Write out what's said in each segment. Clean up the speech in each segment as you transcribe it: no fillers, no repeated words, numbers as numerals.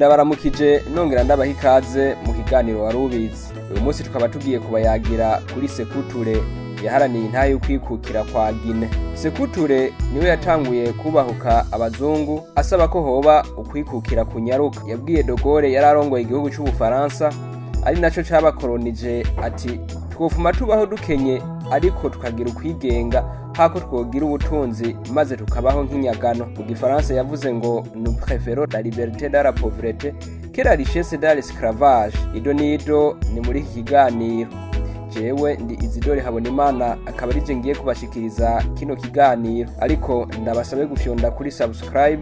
Ndabaramukije nongera ndabaha ikaze mu kiganiro Warubizi. Uyu munsi tukaba tugiye kubayagira kuri Sékou Touré yaharaniye intahe y'ukwikukira kwa Guinée. Sékou Touré niwe yatanguye kubahuka abazungu asaba ko hoba ukwikukira kunyaruka. Yabwiye De Gaulle yari arongoye igihugu c'Ubufaransa, ari naco cabakoronije, ati: "Twofuma tubaho dukenye ariko tukagira ukwigenga, hako twogira ubutunzi maze tukabaho nk'inyagano." Mu gifaransa yavuze ngo: "Nous préférons la liberté dans la pauvreté que la richesse dans l'esclavage." Ido nido ni muri iki kiganiro. Jewe ndi Izidore Habonimana, akaba arije ngiye kubashikiriza kino kiganiro, ariko ndabasabe gufyonda kuri subscribe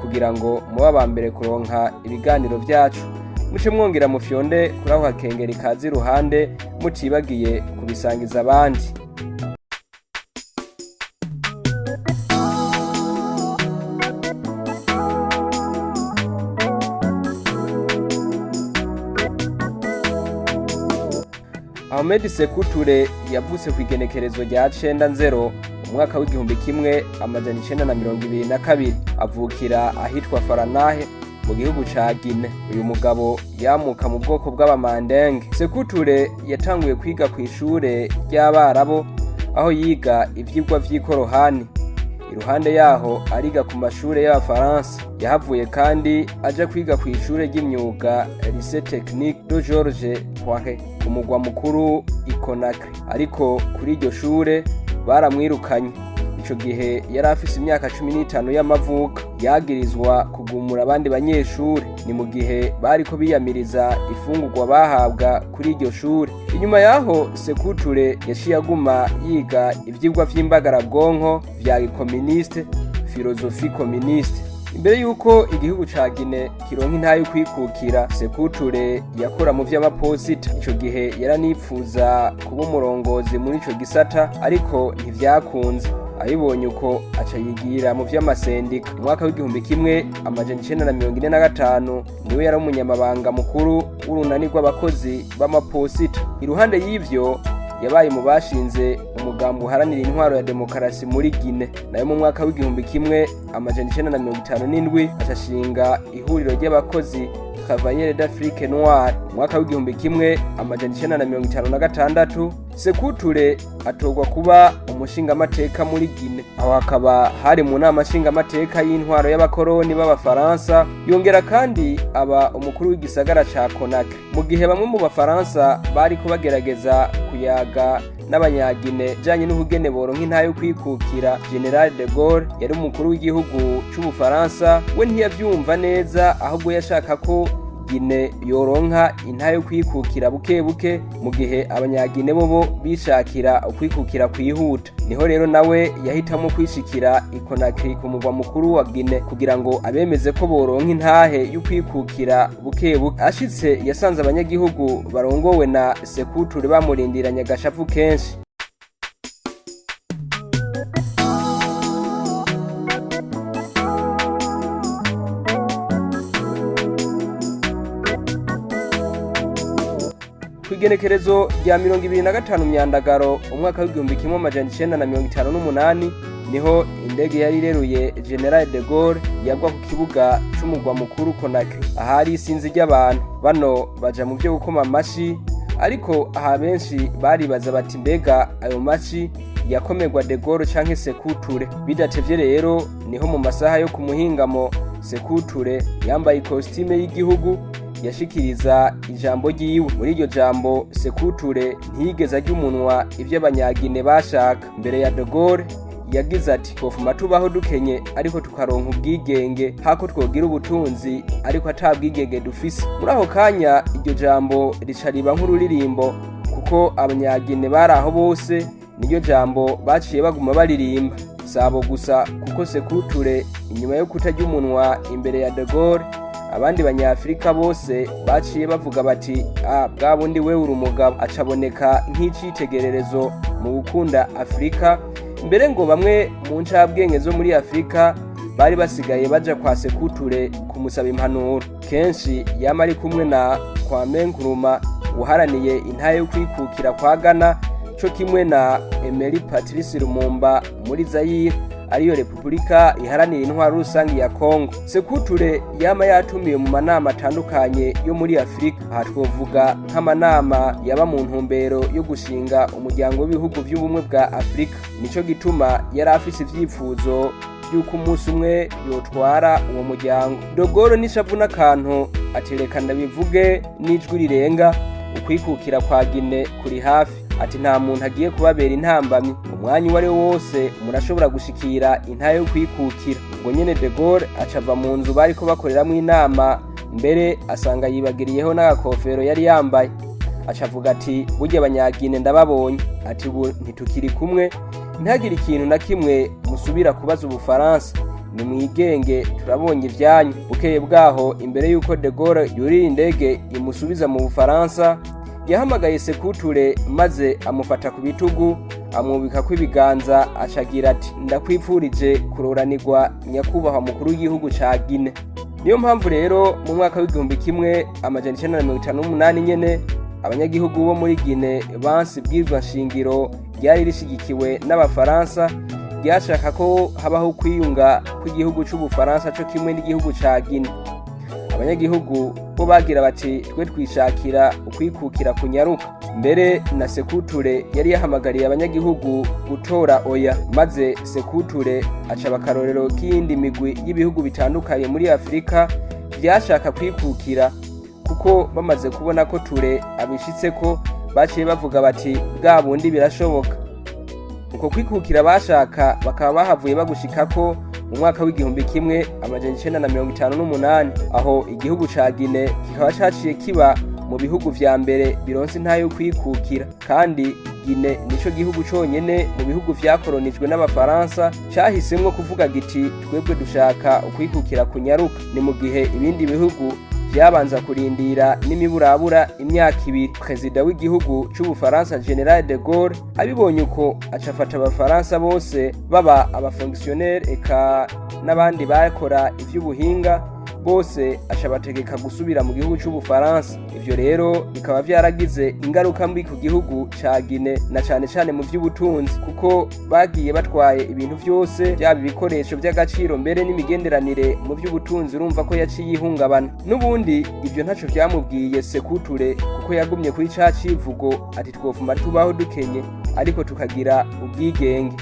kugira ngo mube aba mbere kuronka ibiganiro vyacu. Muce mwongera mufyonde kuri aho hakengeri kaza iruhande, mutibagiye kubisangiza abandi. Ahmed Sékou Touré yavutse ku igenekerezo rya 9 Nzero umwaka w'1922, avukira ahitwa Faranahe mu gihugu ca Guinée. Uyu mugabo yamuka mu bwoko bw'abamandenge. Sékou Touré yatanguye kwiga kw'ishure ry'Abarabu, aho yiga ivyigwa vy'ikorohani. Iruhande yaho ariga ku mashure y'Abafaransa. Yahavuye kandi aja kwiga kw'ishure ry'imyuga, Lycée Technique de Georges Poiré, ku mugwa mukuru i Conakry, ariko kuri iryo shure baramwirukanye. Ico gihe yari afise imyaka 15 y'amavuko. Yagirizwa kugumura abandi banyeshure, ni mu gihe bariko biyamiriza ifungurwa bahabwa kuri iryo shure. Inyuma yaho Sékou Touré yaciye aguma yiga ivyigwa vy'imbagarabwonko vya gikoministe, philosophie communiste. Imbere yuko igihugu ca Guinée kironka intahe yo kwikukira, Sékou Touré yakora mu vy'amaposita. Ico gihe yaranipfuza kuba umurongozi muri ico gisata, ariko ntivyakunze. Abibonye uko aca yigira mu vy'amasendika. Mu mwaka w'1945 niwe yari umunyamabanga mukuru w'urunani rw'abakozi b'amaposita. Iruhande y'ivyo yabaye mu bashinze umugambi uharanira intwaro ya demokarasi muri Guinée. Nayo mu mwaka w'1957 acashinga ihuriro ry'abakozi, Travailleurs d'Afrique Noire. Mu mwaka w'1956 Sékou Touré atorwa kuba umushingamateka muri Guinée. Aho hakaba hari mu nama nshingamateka y'intwaro y'abakoroni b'Abafaransa. Yongera kandi aba umukuru w'igisagara ca Conakry. Mu gihe bamwe mu Bafaransa bariko bagerageza kuyaga n'abanyagine bijanye n'ukugene boronka intahe yo kwikukira, Général de Gaulle yari umukuru w'igihugu c'Ubufaransa, we ntiyavyumva neza, ahubwo yashaka ko Guinée yoronka intahe yo kwikukira buke buke, mu gihe abanyagine bobo bishakira ukwikukira kwihuta. Niho rero nawe yahitamwo kwishikira i Conakry, ku mugwa mukuru wa Guinée, kugira ngo abemeze ko boronka intahe y'ukwikukira buke buke. Ashitse yasanze abanyagihugu barongowe na Sékou Touré bamurindiranye agashavu kenshi. Kw'igenekerezo rya 25 Myandagaro umwaka w'1958 niho indege yari ireruye Général de Gaulle yagwa ku kibuga c'umugwa mukuru Conakry, ahari isinzi ry'abantu. Bano baja mu vyo gukoma amashi, ariko aha benshi baribaza bati: "Mbega ayo mashi yakomerwa de Gaulle canke Sékou Touré?" Bidatevye rero niho mu masaha yo ku muhingamo Sékou Touré yambaye ikositime y'igihugu yashikiriza ijambo ryiwe. Muri iryo jambo Sékou Touré ntiyigeze arya umunwa ivyo abanyagine bashaka. Mbere ya de Gaulle yagize ati: "Twofuma tubaho dukenye ariko tukaronka ubwigenge, hako twogira ubutunzi ariko ata bwigenge dufise." Muri ako kanya iryo jambo rica riba nk'ururirimbo, kuko abanyagine bari aho bose niryo jambo baciye baguma baririmba. Sabo gusa, kuko Sékou Touré inyuma yo kutarya umunwa imbere ya de Gaulle, abandi banyafrika bose baciye bavuga bati: "Ah, bwa bundi we uri umugabo." Acaboneka nk'icitegererezo mu gukunda Afurika. Mbere ngo bamwe mu ncabwenge zo muri Afurika bari basigaye baja kwa Sékou Touré kumusaba impanuro. Kenshi yama ari kumwe na Kwame Nkrumah uharaniye intahe yo kwikukira kwa Ghana, co kimwe na Emery Patrice Lumumba muri Zaire. ariyo Repubulika Iharanira Intwaro Rusangi ya Kongo. Sékou Touré yama yatumiwe mu manama atandukanye yo muri Afurika. Aha twovuga nk'amanama yaba mu ntumbero yo gushinga umuryango w'ibihugu vy'ubumwe bwa Afurika. Nico gituma yari afise ivyifuzo vy'uko umunsi umwe yotwara uwo muryango. De Gaulle n'ishavu n'akantu ati reka ndabivuge n'ijwi rirenga, ukwikukira kwa Gine kuri hafi. Ati nta muntu agiye kubabera intambamyi, umwanya uwo ari wo wose murashobora gushikira intahe yo kwikukira. Ubwo nyene De Gaulle acava mu nzu bariko bakoreramwo inama, mbere asanga yibagiriyeho n'agakofero yari yambaye. Acavuga ati burya abanyagine ndababonye, ati ubu ntitukiri kumwe, ntihagire ikintu na kimwe musubira kubaza Ubufaransa, nimwigenge turabonye ivyanyu. Bukeye bwaho, imbere y'uko De Gaulle yurira indege imusubiza mu Bufaransa, yahamagaye Sékou Touré maze amufata ku bitugu, amwubikako ibiganza, acagira ati ndakwipfurije kuroranirwa nyakubahwa mukuru w'igihugu ca Gine. Niyo mpamvu rero mu mwaka w'1958 nyene abanyagihugu bo muri Gine banse ibwirizwa nshingiro ryari rishigikiwe n'Abafaransa, ryashaka ko habaho kwiyunga kw'igihugu c'Ubufaransa co kimwe n'igihugu ca Gine. Abanyagihugu bo bagira bati twe twishakira ukwikukira kunyaruka. Mbere na Sékou Touré yari yahamagariye abanyagihugu gutora oya, maze Sékou Touré aca akarorero k'iyindi migwi y'ibihugu bitandukanye muri Afurika vyashaka kwikukira, kuko bamaze kubona ko Touré abishitseko baciye bavuga bati bwa bundi birashoboka. Uko kwikukira bashaka bakaba bahavuye bagushikako mu mwaka w'1958, aho igihugu ca Gine kikaba caciye kiba mu bihugu vya mbere bironse intahe yo kwikukira. Kandi Gine nico gihugu conyene mu bihugu vyakoronijwe n'Abafaransa cahisemwo kuvuga giti twebwe dushaka ukwikukira kunyaruka, ni mu gihe ibindi bihugu vyabanza kurindira n'imiburabura imyaka 2. Perezida w'igihugu c'Ubufaransa General de Gaulle abibonye uko acafata Abafaransa bose, baba abafonctionnaire eka n'abandi bakora ivy'ubuhinga bose, acabategeka gusubira mu gihugu c'Ubufaransa. Ivyo rero bikaba vyaragize ingaruka mbi ku gihugu ca Gine, na cane cane mu vy'ubutunzi, kuko bagiye batwaye ibintu vyose, vyaba ibikoresho vy'agaciro, mbere n'imigenderanire mu vy'ubutunzi urumva ko yaciye ihungabana. N'ubundi ivyo ntaco vyamubwiye Sékou Touré, kuko yagumye kuri ca civugo ati twofuma tubaho dukenye ariko tukagira ubwigenge.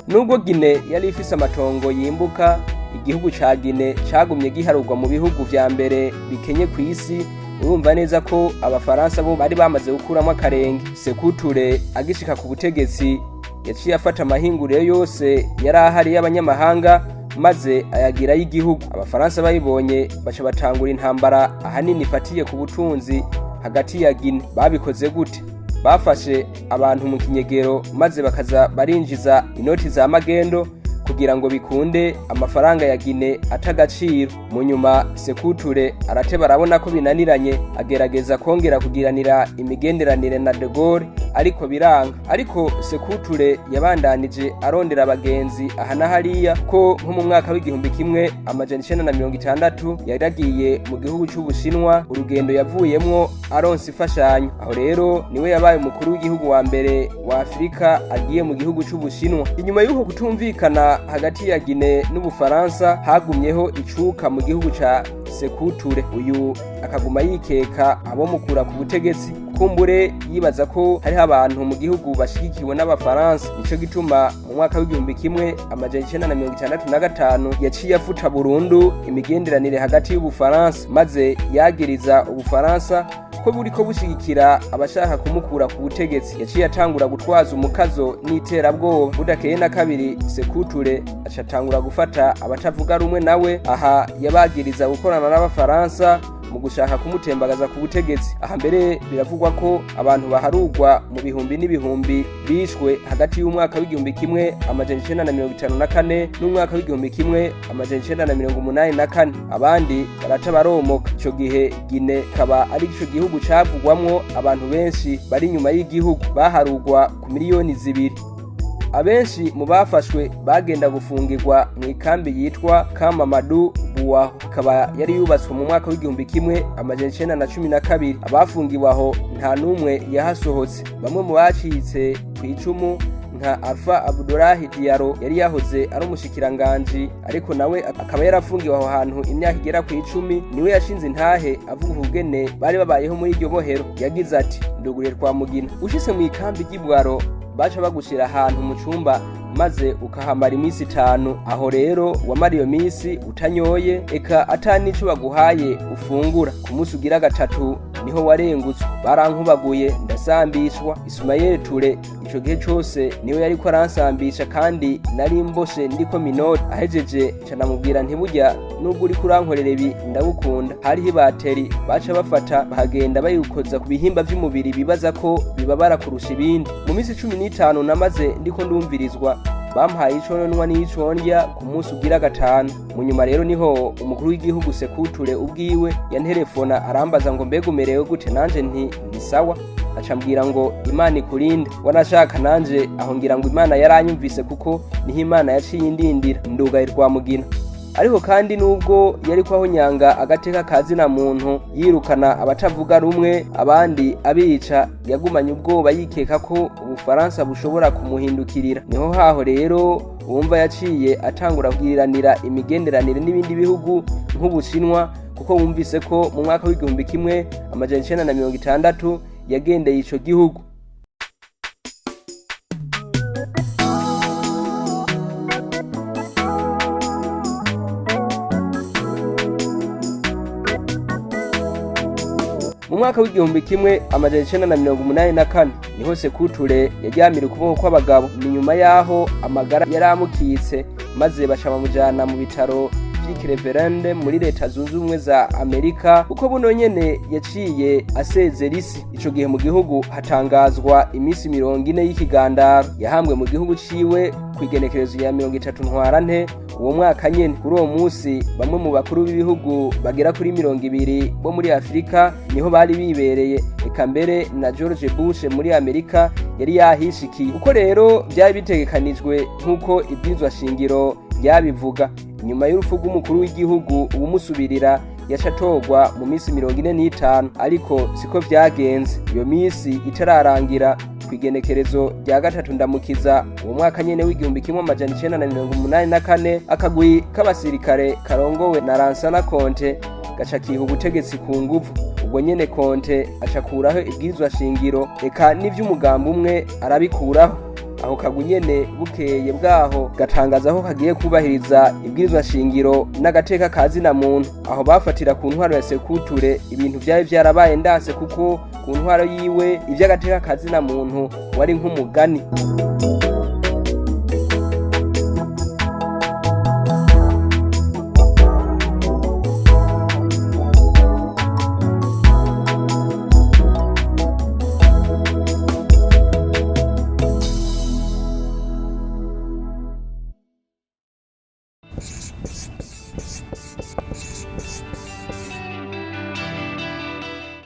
Nubwo Gine yari ifise amatongo yimbuka, igihugu ca Gine cagumye giharurwa mu bihugu vya mbere bikenye kw'isi. Urumva neza ko Abafaransa bo bari bamaze gukuramwo akarenge. Sékou Touré agishika ku butegetsi yaciye afata amahinguriro yose yari ahari y'abanyamahanga maze ayagira y'igihugu. Abafaransa bayibonye baca batangura intambara ahanini ifatiye ku butunzi hagati ya Gine. Babikoze gute? Bafashe abantu mu kinyegero maze bakaza barinjiza inoti za magendo kugira ngo bikunde amafaranga ya Gine atagaciro. Mu nyuma Sékou Touré arateba arabona ko binaniranye, agerageza kongera kugiranira imigenderanire na De Gaulle ariko biranga. Ariko Sékou Touré yabandanije arondera abagenzi aha na hariya, ko nko mu mwaka w'1960 yaragiye mu gihugu c'Ubushinwa, urugendo yavuyemwo aronse imfashanyo. Aho rero niwe yabaye umukuru w'igihugu wa mbere wa Afurika agiye mu gihugu c'Ubushinwa. Inyuma y'uko kutumvikana hagati ya Gine n'Ubufaransa, hagumyeho icuka mu gihugu ca Sékou Touré. Uyu akaguma yikeka abomukura ku butegetsi, kumbure yibaza ko hariho abantu mu gihugu bashigikiwe n'Abafaransa. Nico gituma mu mwaka w'1965 yaciye afuta burundu imigenderanire hagati y'Ubufaransa, maze yagiriza Ubufaransa ko buriko bushigikira abashaka kumukura ku butegetsi. Yaciye atangura gutwaza umukazo n'iterabwoba. Budakeye na kabiri, Sékou Touré acatangura gufata abatavuga rumwe nawe. Aha yabagiriza gukorana n'Abafaransa mu gushaka kumutembagaza ku butegetsi. Aha mbere biravugwa ko abantu baharugwa mu bihumbi n'ibihumbi bishwe hagati y'umwaka w'1954 n'umwaka w'1984, abandi baraca baromoka. Ico gihe Gine kaba ari ico gihugu cavugwamwo abantu benshi bari inyuma y'igihugu, baharugwa ku miliyoni 2. Abenshi mu bafashwe bagenda gufungirwa mu ikambi yitwa Kamamadu. Bakuwe aho ikaba yari yubatswe mu mwaka w'1912. Abafungiwe aho nta n'umwe yahasohotse. Bamwe mu bacitse ku icumu nka Alpha Abdoulaye Diallo yari yahoze ari umushikiranganji, ariko nawe akaba yarafungiwe aho hantu imyaka igera ku 10, niwe yashinze intahe avuga ukugene bari babayeho muri iryo bohero. Yagize ati: "Nduguriye twa mugina, ushitse mu ikambi ry'Ibwaro baca bagushira ahantu mu cumba maze ukahamara iminsi 5. Aho rero wamara iyo minsi utanyoye, eka ata n'ico baguhaye ufungura. Ku munsi ugira gatatu niho warengutswe. Barankubaguye ndasambishwa. Ismael Toure ico gihe cose niwe yariko aransambisha, kandi nari mboshe ndiko minori. Ahejeje nca namubwira nti burya nubwo uriko urankorera ibi ndagukunda. Hariho ibateri baca bafata bakagenda bayikoza ku bihimba vy'umubiri bibaza ko bibabara kurusha ibindi. Mu minsi 15 namaze ndiko ndumvirizwa, bampaye ico nnywa n'ico ndya ku munsi ugira gatanu. Mu nyuma rero niho umukuru w'igihugu Sékou Touré ubwiwe yanterefona arambaza ngo mbega umerewe gute, nanje nti ni sawa. Aca ambwira ngo Imana ikurinde. Wanashaka nanje aho ngira ngo Imana yaranyumvise, kuko niho Imana yaciye indindira ndugaye rwa mugina." Ariko kandi nubwo yari kwaho nyanga agateka kazina muntu, yirukana abatavuga rumwe abandi abica, yagumanye ubwoba yikeka ko Ubufaransa bushobora kumuhindukirira. Niho haho rero wumva yaciye atangura kugiriranira imigenderanire n'ibindi bihugu nk'Ubushinwa, kuko wumvise ko mu mwaka w'1960 yagendeye ico gihugu. Mu mwaka w'1984 niho Sékou Touré yaryamira ukuboko kw'abagabo. Ni nyuma yaho amagara yaramukitse, maze baca bamujana mu bitaro vy'i Cleveland muri Leta Zunze Ubumwe za Amerika, kuko buno nyene yaciye asezera isi. Ico gihe mu gihugu hatangazwa iminsi 40 y'ikigandaro. Yahambwe mu gihugu ciwe kw'igenekerezo ya 30 Ntwarante uwo mwaka nyene. Kuri uwo munsi bamwe mu bakuru b'ibihugu bagera kuri 20 bo muri Afurika niho bari bibereye, eka mbere na George Bush muri Amerika yari yahishikiye. Uko rero byari bitegekanijwe nk'uko ibwirizwa shingiro ryabivuga, inyuma y'urupfu rw'umukuru w'igihugu uwumusubirira yaca atorwa mu minsi 45, ariko siko vyagenze. Iyo minsi itararangira, kw'igenekerezo rya 3 Ndamukiza uwo mwaka nyene w'1984, akagwi k'abasirikare karongowe na Lansana Conte gaca kiha ubutegetsi ku nguvu. Ubwo nyene Conte acakuraho ibwirizwa shingiro, eka n'ivy'umugambi umwe arabikuraho. Aho kagwi nyene bukeye bwaho gatangaza ko kagiye kubahiriza ibwirizwa shingiro n'agateka kazina muntu. Aho bafatira ku ntwaro ya Sékou Touré ibintu vyari vyarabaye ndanse, kuko ku ntwaro yiwe ivy'agateka kazina muntu wari nk'umugani.